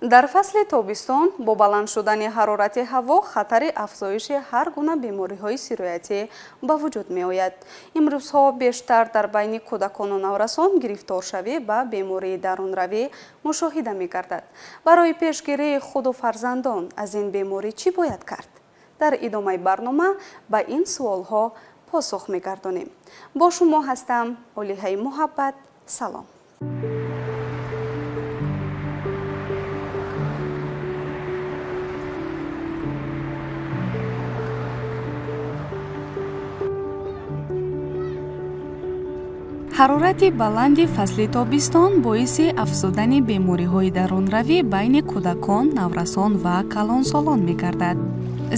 Дар фасли тобистон бо баланд шудани ҳарорати ҳаво хатари афзоиши ҳар гуна бемориҳои сироятӣ ба вуҷуд меояд. Имрӯзҳо бештар дар байни кӯдакону наврасон гирифторшавӣ ба бемории дарунравӣ мушоҳида мегардад. Барои пешгирии худу фарзандон аз ин беморӣ чӣ бояд кард? Дар идомаи барнома ба ин суолҳо посух мегардонем. Бо шумо ҳастам Олиҳаи Муҳаббат. Салом. Ҳарорати баланди фасли тобистон боиси афзудани бемориҳои дарунравӣ байни кӯдакон, наврасон ва калонсолон мегардад.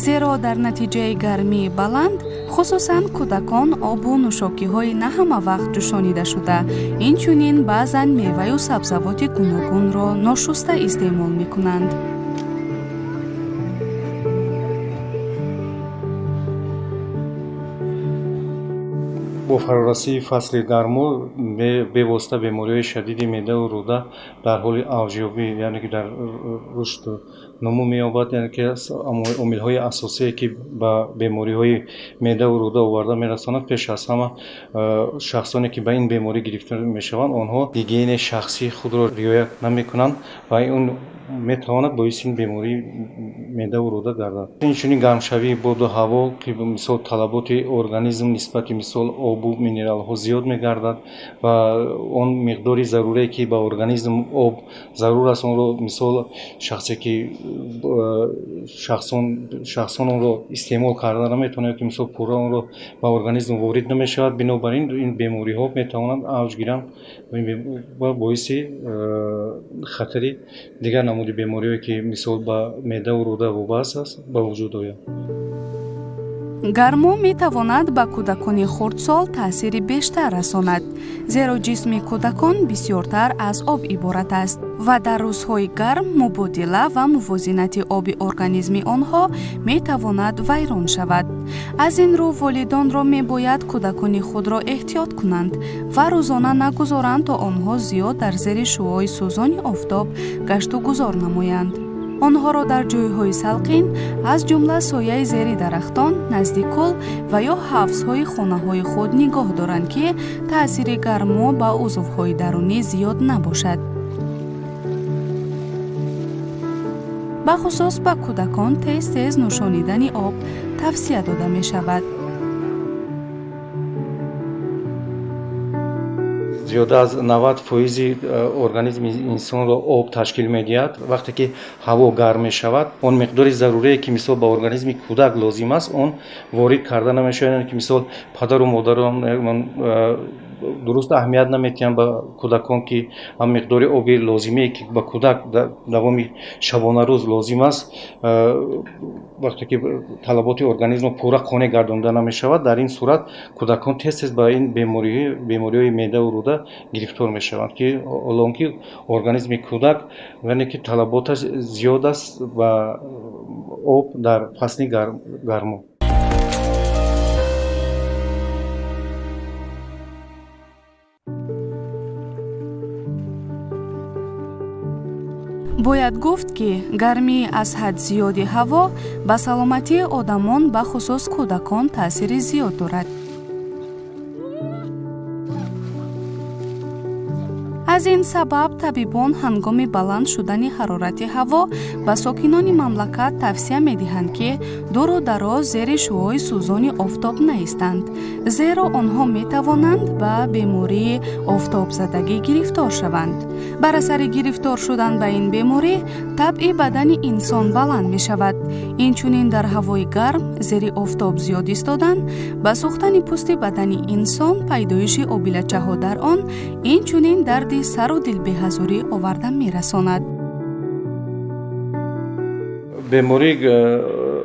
Зеро дар натиҷаи гармии баланд, хусусан кӯдакон обу нӯшокиҳои на ҳама вақт ҷӯшонидашуда, инчунин баъзан меваю сабзавоти гуногунро ношуста истеъмол мекунанд. Бо фарорасии фасли гармо бевосита бемориҳои шадиди меъдаву рӯда дар ҳоли авҷёбӣ, яъне ки дар рушду нумӯ меёбад, яъне ки омилҳои асосие, ки ба бемориҳои меъдаву рӯда оварда мерасонад, пеш аз ҳама шахсоне, ки ба ин беморӣ гирифтор мешаванд, онҳо гигиенаи шахсии худро риоя намекунанд ва он метавонад боиси ин бемории меъдаву рӯда гардад. Инчунин гармшавии боду ҳаво, ки мисол талаботи организм нисбати мисол обу минералҳо зиёд мегардад ва он миқдори зарурие, ки ба организм об зарур аст, онро мисол шахсе ки шахсон онро истеъмол карда наметавонад, ки мисол пурра онро ба организм ворид намешавад. Бинобар ин ин бемориҳо метавонанд авҷ гиранд ва боиси хатари дигар намуди бемориҳое, ки мисол ба меъдаву рӯда вобаста аст, ба вуҷуд ояд. Гармо метавонад ба кӯдакони хурдсол таъсири бештар расонад, зеро ҷисми кӯдакон бисёртар аз об иборат аст ва дар рӯзҳои гарм мубодила ва мувозинати оби организми онҳо метавонад вайрон шавад. Аз ин рӯ волидонро мебояд кӯдакони худро эҳтиёт кунанд ва рӯзона нагузоранд, то онҳо зиёд дар зери шуои сӯзони офтоб гашту гузор намоянд. Онҳоро дар ҷойҳои салқин, аз ҷумла сояи зери дарахтон, назди кӯл ва ё ҳавзҳои хонаҳои худ нигоҳ доранд, ки таъсири гармо ба узвҳои дарунӣ зиёд набошад. Бахусус ба кӯдакон тез-тез нӯшонидани об тавсия дода мешавад. Зиёда аз 90% организми инсонро об ташкил медиҳад. Вақте ки ҳаво гарм мешавад, он миқдори зарурие, ки мисол ба организми кӯдак лозим аст, он ворид карда намешавад. Яъне ки мисол падару модарон дуруст аҳамият намедиҳанд ба кӯдакон, ки ҳам миқдори оби лозимие, ки ба кӯдак давоми шабонарӯз лозим аст, вақте ки талаботи организмро пурра қонеъ гардонда намешавад, дар ин сурат кӯдакон тез-тез ба ин бемориҳои меъдаву рӯда гирифтор мешаванд, ки ҳолон ки организми кӯдак, яъне ки талаботаш зиёд аст ба об дар фасли гармо. Бояд гуфт, ки гармии аз ҳад зиёди ҳаво ба саломатии одамон, бахусус кӯдакон, таъсири зиёд дорад. Аз ин сабаб табибон ҳангоми баланд шудани ҳарорати ҳаво ба сокинони мамлакат тавсия медиҳанд, ки дуру дароз зери шуои сӯзони офтоб наистанд, зеро онҳо метавонанд ба бемории офтобзадагӣ гирифтор шаванд. Бар асари гирифтор шудан ба ин беморӣ табъи бадани инсон баланд мешавад. Инчунин дар ҳавои гарм зери офтоб зиёд истодан ба сӯхтани пӯсти бадани инсон, пайдоиши обилачаҳо дар он, инчунин дарди сару дилбеҳазурӣ оварда мерасонад. Бемории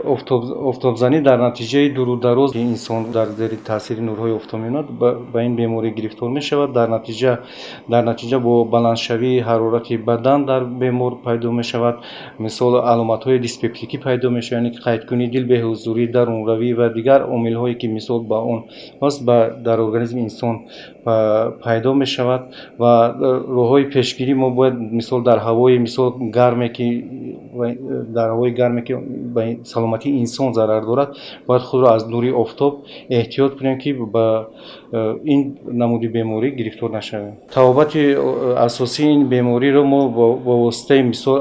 Офтобзанӣ дар натиҷаи дуру дароз инсон дар зери таъсири нурҳои офтоб мемонад, ба ин беморӣ гирифтор мешавад. Дар натиҷа бо баландшавии ҳарорати бадан дар бемор пайдо мешавад. Мисол, аломатҳои диспептикӣ пайдо мешавад, яъне ки қайдкунии дил, беҳузурӣ, дарунравӣ ва дигар омилҳое ки мисол ба он аст, дар организми инсон пайдо мешавад. Ва роҳҳои пешгирӣ мо бояд мисол дар ҳавои мисол гарме ки дар ҳавои гарме ки ба саломатии инсон зарар дорад, бояд худро аз нури офтоб эҳтиёт кунем, ки ба ин намуди беморӣ гирифтор нашавем. Табобати асосии ин бемориро мо бо воситаи мисол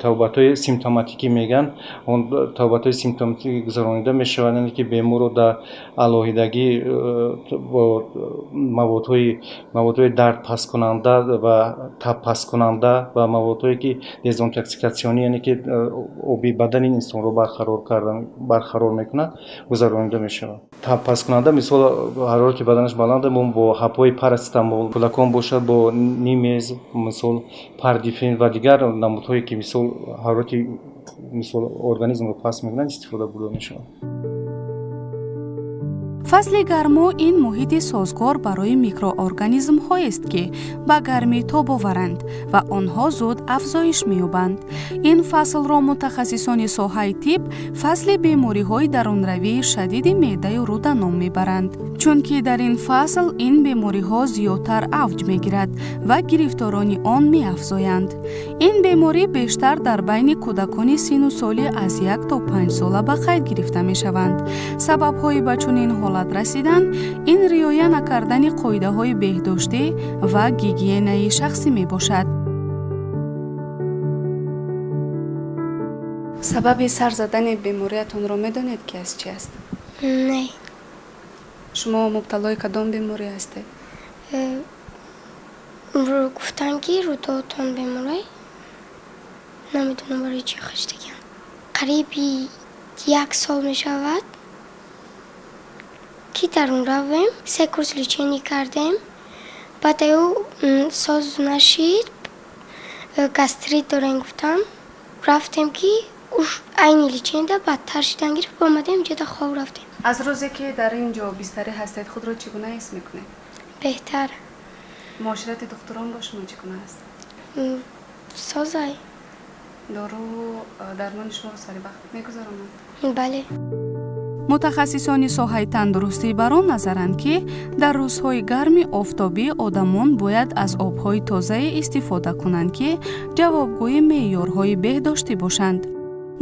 табобатҳои симптоматикӣ мегӯянд, он табобатҳои симптоматикӣ гузаронида мешавад, яъне ки беморро дар алоҳидагӣ бо маводҳои дардпасткунанда ва табпасткунанда ва маводҳое ки дезинтоксикатсионӣ, яъне ки оби бадани инсонро барқарор мекунад, гузаронида мешавад. Табпасткунанда мисол ҳарорати баданаш баланд, мо бо ҳабҳои парацетамол, кӯдакон бошад бо нимез, мисол пардифен ва дигар намудҳое ки мисол ҳарорати мисол организмро паст мекунанд, истифода бурда мешавад. Фасли гармо ин муҳити созгор барои микроорганизмҳоест, ки ба гармӣ тоб оваранд ва онҳо зуд афзоиш меёбанд. Ин фаслро мутахассисони соҳаи тиб фасли бемориҳои дарунравии шадиди меъдаю рӯда ном мебаранд, чунки дар ин фасл ин бемориҳо зиёдтар авҷ мегирад ва гирифторони он меафзоянд. Ин беморӣ бештар дар байни кӯдакони сину соли аз 1 то 5 сола ба қайд гирифта мешаванд. Сабабҳои ба чунин ҳолат расидан ин риоя накардани қоидаҳои беҳдоштӣ ва гигиенаи шахсӣ мебошад. Сабаби сар задани бемориятонро медонед, ки аз чи аст? Не. Шумо мубталои кадом беморӣ ҳастед? Гуфтанд, ки рӯдаотон беморай. Намедонам барои чӣ хаштагиам. Қариби 1 сол мешавад, ки дарунравем, 3 курс лечение кардем. Баъд аю соз нашид, гастрит дорем гуфтам. Рафтем, ки уш айни лечениеда бадтар шидан гирифт, омадем инҷода хоб рафтем. Аз рӯзе ки дар ин ҷо бистарӣ ҳастед, худро чӣ гуна ҳис мекунед? Беҳтар. Муоширати духтурон бо шумо чӣ гуна аст? Созай. Дору дармони шуморо сари вақт мегузаронанд? Бале. Мутахассисони соҳаи тандурустӣ бар он назаранд, ки дар рӯзҳои гарми офтобӣ одамон бояд аз обҳои тозае истифода кунанд, ки ҷавобгӯи меъёрҳои беҳдоштӣ бошанд.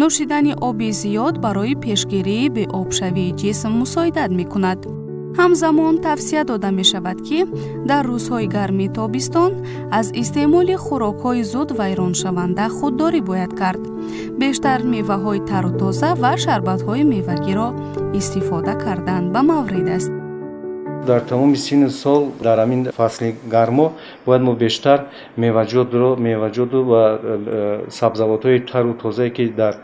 Нӯшидани оби зиёд барои пешгирии беобшавии ҷисм мусоидат мекунад. Ҳамзамон тавсия дода мешавад, ки дар рӯзҳои гарми тобистон аз истеъмоли хӯрокҳои зуд вайроншаванда худдорӣ бояд кард. Бештар меваҳои тару тоза ва шарбатҳои мевагиро истифода кардан ба маврид аст. Дар тамоми сину сол дар ҳамин фасли гармо бояд мо бештар меваҷоту ва сабзавотҳои тару тозае ки дар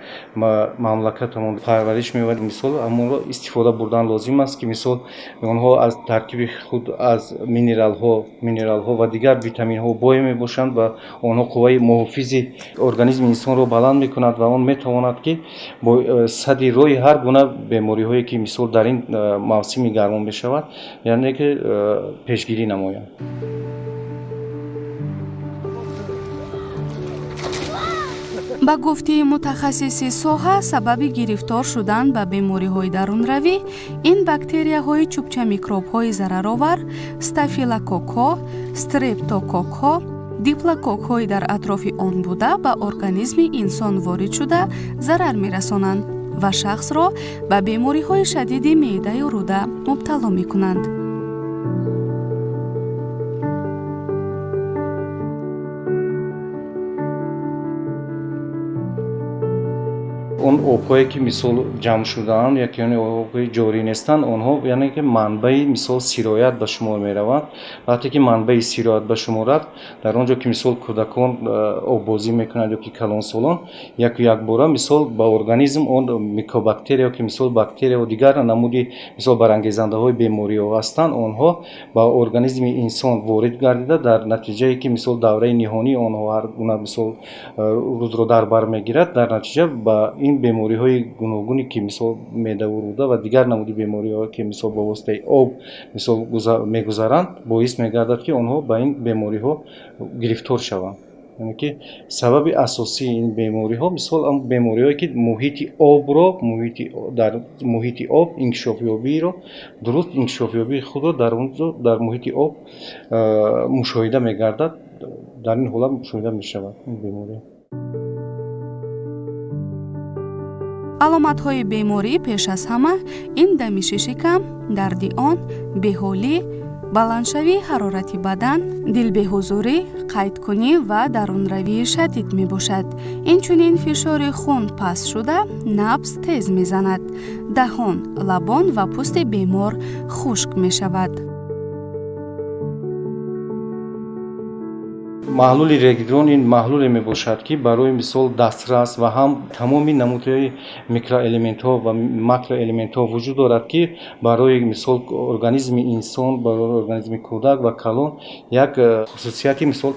мамлакатамон парвариш меёбад, мисол ҳамонро истифода бурдан лозим аст, ки мисол онҳо аз таркиби худ аз минералҳо ва дигар витаминҳо бой мебошанд ва онҳо қувваи муҳофизи организми инсонро баланд мекунад ва он метавонад, ки бо садди роҳи ҳар гуна бемориҳое ки мисол дар ин мавсими гармо мешавад, яъне ки пешгирӣ намояд. Ба гуфтаи мутахассиси соҳа, сабаби гирифтор шудан ба бемориҳои дарунравӣ ин бактерияҳои чӯбчамикробҳои зараровар, стафилококҳо, стрептококҳо, диплококҳои дар атрофи он буда ба организми инсон ворид шуда зарар мерасонанд ва шахсро ба бемориҳои шадиди меъдаю рӯда мубтало мекунанд. Он обҳое ки мисол ҷамъ шудаанд, яке обҳои ҷорӣ нестанд, онҳо яъне ки манбаи мисол сироят ба шумор мераванд. Вақте ки манбаи сироят ба шумор рафт, дар он ҷо ки мисол кӯдакон оббозӣ мекунанд ё ки калонсолон, яку якбора мисол ба организм он микобактерия ё ки мисол бактерия ва дигар намуди мисол барангезандаҳои бемориҳо ҳастанд, онҳо ба организми инсон ворид гардида, дар натиҷае ки мисол давраи ниҳонии онҳо ҳар гуна мисол рӯзро дар бар мегирад, дар натиҷа ба ин Ин бемориҳои гуногуне ки мисол меъдаву рӯда ва дигар намуди бемориҳое ки мисол ба воситаи об мисол мегузаранд, боис мегардад, ки онҳо ба ин бемориҳо гирифтор шаванд. Яъне ки сабаби асосии ин бемориҳо мисол он бемориҳое ки муҳити обро, муҳити дар муҳити об инкишофёбиро, дуруст инкишофёбии худро дар он ҷо дар муҳити об мушоҳида мегардад, дар ин ҳолат мушоҳида мешавад ин беморӣ. Аломатҳои беморӣ пеш аз ҳама ин дамиши шикам, дарди он, беҳолӣ, баландшавии ҳарорати бадан, дилбеҳузурӣ, қайдкунӣ ва дарунравии шадид мебошад. Инчунин фишори хун паст шуда, набз тез мезанад, даҳон, лабон ва пӯсти бемор хушк мешавад. Маҳлули регидрон ин маҳлуле мебошад, ки барои мисол дастрас ва ҳам тамоми намудҳои микроэлементҳо ва макроэлементҳо вуҷуд дорад, ки барои мисол организми инсон, барои организми кӯдак ва калон як хусусияти мисол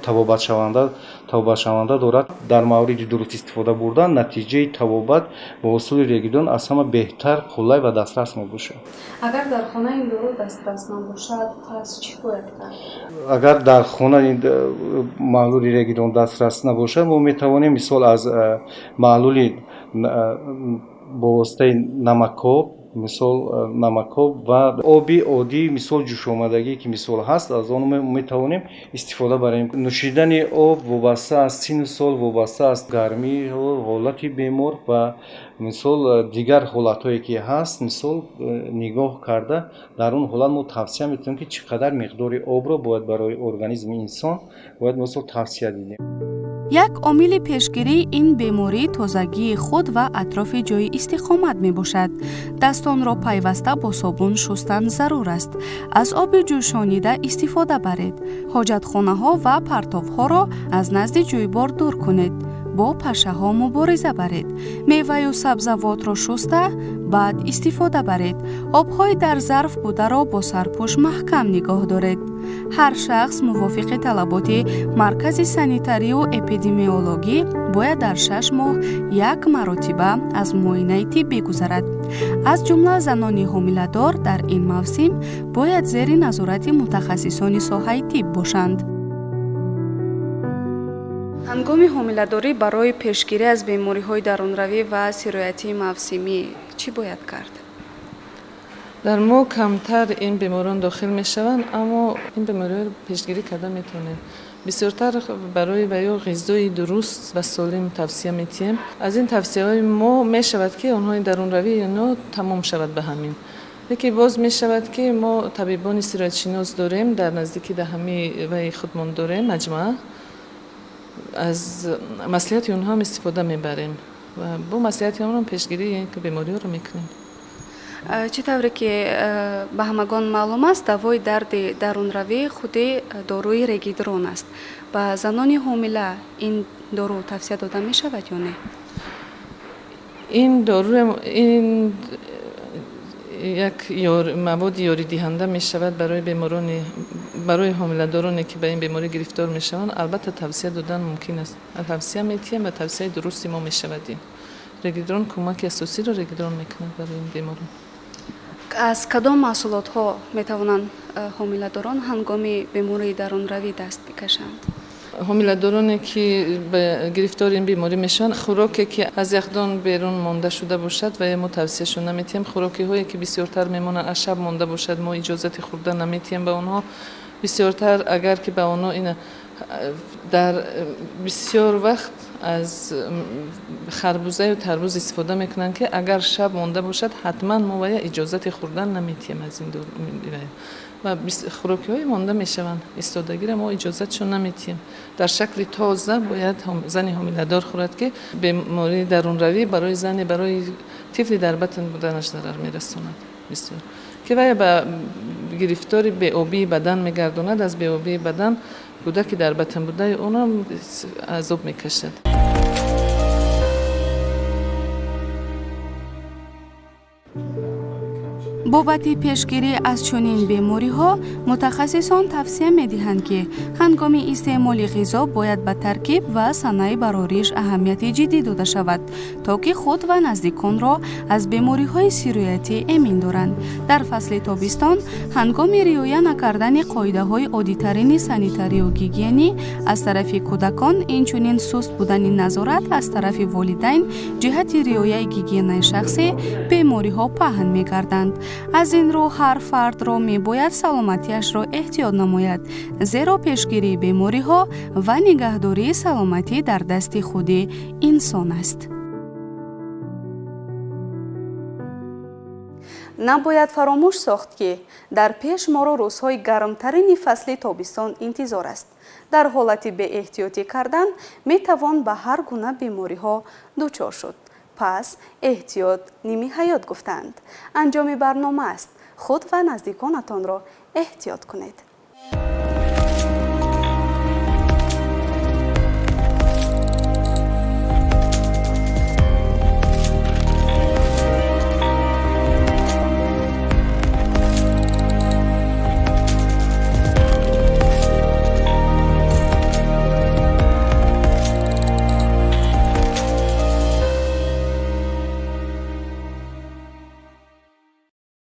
табобатшаванда дорад. Дар мавриди дуруст истифода бурдан натиҷаи табобат бо усули регидрон аз ҳама беҳтар, қулай ва дастрас мебошад. Агар дар хона ин дору дастрас набошад, пас чӣ бояд кард? Агар дар хона ин маҳлули регидрон дастрас набошад, мо метавонем мисол аз маҳлули бо воситаи намакоб, мисол намакоб ва оби оддӣ, мисол ҷӯшомадагӣ ки мисол ҳаст, аз он метавонем истифода барем. Нӯшидани об вобаста аз синну сол, вобаста аз гармӣ, ҳолати бемор ва мисол дигар ҳолатҳое ки ҳаст, мисол нигоҳ карда, дар он ҳолат мо тавсия метавонем, ки чӣ қадар миқдори обро бояд барои организми инсон бояд мисол тавсия дидем. Як омили пешгирии ин беморӣ тозагии худ ва атрофи ҷойи истиқомат мебошад. Дастонро пайваста бо собун шустан зарур аст. Аз оби ҷӯшонида истифода баред. Ҳоҷатхонаҳо ва партовҳоро аз назди ҷӯйбор дур кунед. Бо пашаҳо мубориза баред. Меваю сабзавотро шуста, баъд истифода баред. Обҳои дар зарф бударо бо сарпӯш маҳкам нигоҳ доред. Ҳар шахс мувофиқи талаботи Маркази санитарию эпидемиологӣ бояд дар 6 моҳ як маротиба аз муоинаи тиббӣ гузарад. Аз ҷумла занони ҳомиладор дар ин мавсим бояд зери назорати мутахассисони соҳаи тиб бошанд. Ҳангоми ҳомиладорӣ барои пешгирӣ аз бемориҳои дарунравӣ ва сироятии мавсимӣ чӣ бояд кард? Дар мо камтар ин беморон дохил мешаванд, аммо ин бемориҳоро пешгирӣ карда метавонем. Бисёртар барои ва ё ғизои дуруст ва солим тавсия метиҳем. Аз ин тавсияҳои мо мешавад, ки онҳои дарунравии ино тамом шавад ба ҳамин. Лекин боз мешавад, ки мо табибони сироятшинос дорем, дар наздики даҳами ваи худмон дорем маҷмаа. Аз маслиҳати онҳо ҳам истифода мебарем ва бо маслиҳати онҳо пешгирии ин бемориҳоро мекунем. Чӣ тавре ки ба ҳамагон маълум аст, давои дарди дарунравӣ худи доруи регидрон аст. Ба занони ҳомила ин дору тавсия дода мешавад ё не? Ин дору ин як маводи ёридиҳанда мешавад барои беморони, барои ҳомиладороне ки ба ин беморӣ гирифтор мешаванд. Албатта тавсия додан мумкин аст. Тавсия метиҳем ва тавсияи дурусти мо мешавад ин. Регидрон кӯмаки асосиро регидрон мекунад барои ин беморон. Аз кадом маҳсулотҳо метавонанд ҳомиладорон ҳангоми бемории дарунравӣ даст бикашанд? Ҳомиладороне ки гирифтори ин беморӣ мешаванд, хӯроке ки аз яхдон берун монда шуда бошад ва мо тавсияшон наметиҳем. Хӯрокиҳое ки бисёртар мемонанд, аз шаб монда бошад, мо иҷозати хӯрдан наметиҳем ба онҳо. Бисёртар агар ки ба онҳо ина дар бисёр вақт аз харбузаю тарбуз истифода мекунанд, ки агар шаб монда бошад, ҳатман мо вая иҷозати хӯрдан наметиҳем аз ин ва хӯрокиҳое монда мешаванд, истодагиро мо иҷозатшон наметиҳем. Дар шакли тоза бояд зани ҳомиладор хӯрад, ки бемории дарунравӣ барои зани, барои тифли дар батн буданаш зарар мерасонад бисёр, ки вая ба гирифтори беобии бадан мегардонад. Аз беобии бадан кӯдаки дар батн будаи онам азоб мекашад. Бобати пешгирӣ аз чунин бемориҳо мутахассисон тавсия медиҳанд, ки ҳангоми истеъмоли ғизо бояд ба таркиб ва санаи барориш аҳамияти ҷиддӣ дода шавад, то ки худ ва наздиконро аз бемориҳои сироятӣ эмин доранд. Дар фасли тобистон ҳангоми риоя накардани қоидаҳои оддитарини санитарию гигиенӣ аз тарафи кӯдакон, инчунин суст будани назорат аз тарафи волидайн ҷиҳати риояи гигиенаи шахсӣ, бемориҳо паҳн мегарданд. Аз ин рӯ ҳар фардро мебояд саломатиашро эҳтиёт намояд, зеро пешгирии бемориҳо ва нигаҳдории саломатӣ дар дасти худи инсон аст. Набояд фаромӯш сохт, ки дар пеш моро рӯзҳои гармтарини фасли тобистон интизор аст. Дар ҳолати беэҳтиётӣ кардан метавон ба ҳар гуна бемориҳо дучор шуд. Пас эҳтиёт ними ҳаёт гуфтаанд. Анҷоми барнома аст. Худ ва наздиконатонро эҳтиёт кунед.